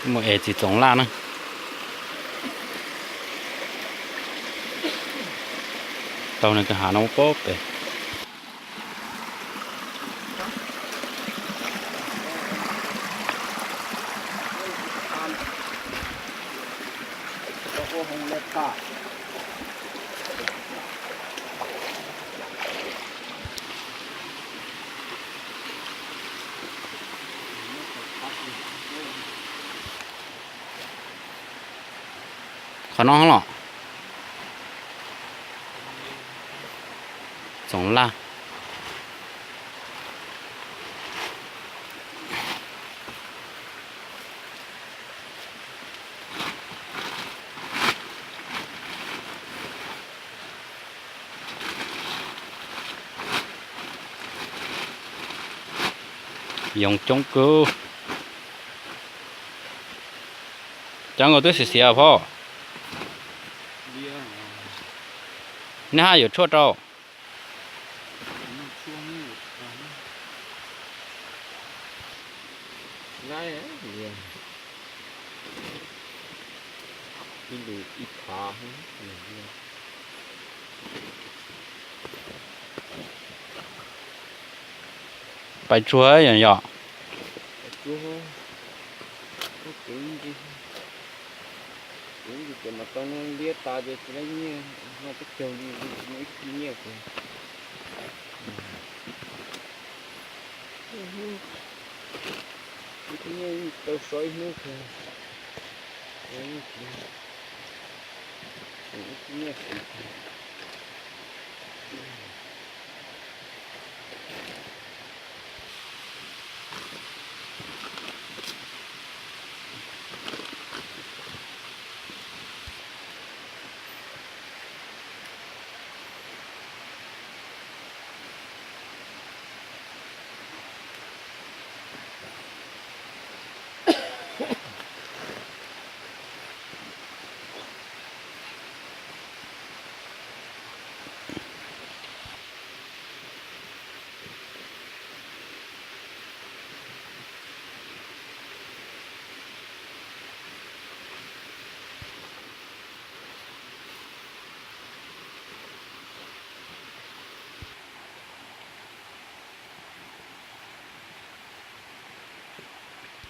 Mus es txiv Txoov Laj na. Tau nws ka hav no pob pem. Qhov no los? Txoov Laj. Yoov coob kawg. Cov nkaus twb xiav xiav phauj. Nej haj yuav tshuaj rau. Pais tsuag yom yom. Ces mas tau no liab tas ces tsis muaj teb chaws li, tsis muaj ib tug nyiaj ces, ib tug nyiaj tau so ib hnub ces, ib tug nyiaj xwb.